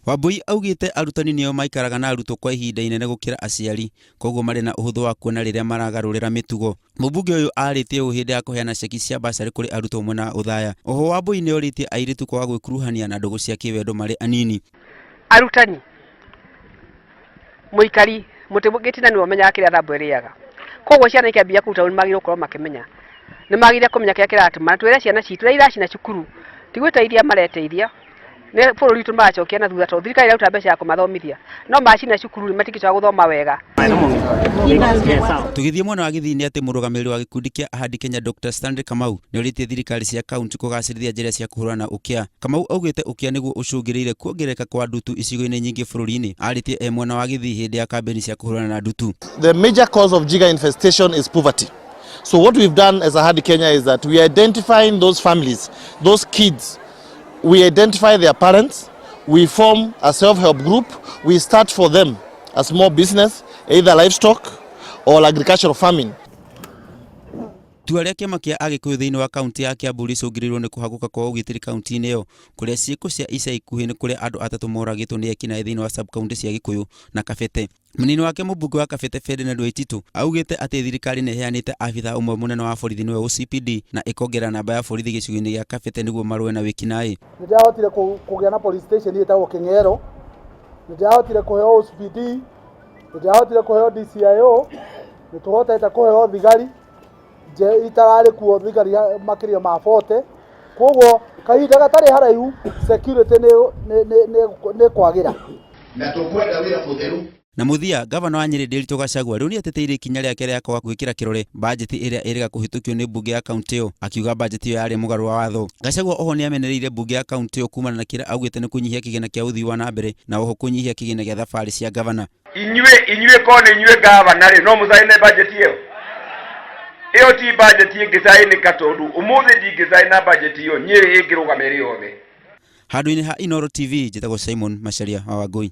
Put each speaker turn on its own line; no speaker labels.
Wambui augĩte arutani nĩo maikaraga na arutwo kwa ihinda inene gũkĩra aciari, koguo marĩ na ũhũthũ wa kuona rĩrĩa maragarũrĩra mĩtugo. Mũmbunge ũyũ arĩtie ũũ hĩndĩ ya kũheana ceki cia bursary kũrĩ arutwo mwena wa Othaya. Oho Wambui nĩorĩtie airĩtu kwaga gwĩkuruhania na ndũgũ cia kĩwendo marĩ anini.
Arutani, mũikari mũtĩ gĩtina nĩwe ũmenyaga kĩrĩa thambo ĩrĩaga. Koguo ciana ikĩambia kũruta nĩ magĩrĩirwo gũkorwo makĩmenya. Nĩ magĩrĩire kũmenya kĩrĩa kĩratũma na twĩre ciana citũ rĩrĩa iracina cukuru ti gwĩteithia mareteithia, nĩ bũrũri witũ maracokia na thutha tondũ thirikari ĩraruta mbeca ya kũmathomithia no macina cukuru rĩ matingĩcoka gũthoma wega.
Tũgĩthiĩ mwena wa Gĩthii nĩ atĩ mũrũgamĩrĩri wa gĩkundi kĩa Ahadi Kenya Dr. Stanley Kamau nĩ orĩtie thirikari cia kaunti kũgacĩrithia njĩra cia kũhũrana na ũkĩa. Kamau augĩte ũkĩa nĩguo ũcũngĩrĩire kuongerereka kwa ndutu icigo-inĩ nyingĩ bũrũri-inĩ. Arĩtie e mwena wa Gĩthii hĩndĩ ya kambĩini cia kũhũrana na ndutu.
The major cause of jigger infestation is poverty. So what we've done as Ahadi Kenya is that we are identifying those families, those kids. We identify their parents, we form a self-help group, we start for them a small business, either livestock or agricultural farming.
Itua rĩa kĩama kĩa Agĩkũyũ thĩinĩ wa kaunti ya Kiambu rĩcũngĩrĩirwo nĩ kũhagũka kwa ũgitĩri kaunti-inĩ ĩyo kũrĩa ciĩko cia ica ikuhĩ nĩ kũrĩa andũ atatũ moragĩtwo nĩ ekinaĩ thĩinĩ wa sub-kaunti cia Gĩkũyũ na Kabete. Mũnini wake mũmbunge wa Kabete Ferdinand Waititu augĩte atĩ thirikari nĩ ĩheanĩte abithaa ũmwe mũnene wa borithi nĩwe OCPD na ĩkongerera namba ya borithi gĩcigo-inĩ gĩa Kabete nĩguo marũe na wĩkinaĩ.
Nĩ ndĩrahotire kũgĩa na police station ĩtagwo Kĩng'ero, nĩ ndĩrahotire kũheo OCPD, nĩ ndĩrahotire kũheo DCIO, nĩ tũhotete kũheo thigari itararĩ kuo thigari makĩria ma 40. Koguo kahinda gatarĩ haraihu security nĩ kwagĩra.
Na tũkwenda wĩra mũtheru.
Na mũthia, gavana wa Nyĩrĩ Ndiritu Gachagua rĩu nĩateteire ikinya rĩake rĩa kwaga gwĩkĩra kĩrore bajeti ĩrĩa ĩrĩga kũhĩtũkio nĩ mbunge ya kaunti ĩyo, akiuga bajeti ĩyo yarĩ mũgarũ wa watho. Gachagua oho nĩamenereirie mbunge ya kaunti ĩyo kumana na kĩrĩa augĩte nĩ kũnyihia kĩgĩna kĩa ũthii wa na mbere na oho kũnyihia kĩgĩna gĩa thabarĩ cia gavana.
Inyuĩ inyuĩ ko nĩ inyuĩ gavana rĩ, no mũcaine bajeti ĩyo? Ĩyo ti bajeti ĩngĩcainĩka tondũ ũmũthĩ ndingĩcaina bajeti ĩyo Nyĩrĩ ĩngĩrũgama ĩrĩ yothe.
Handũ-inĩ ha Inooro TV, njĩtagwo Simon Macharia wa Wangũi.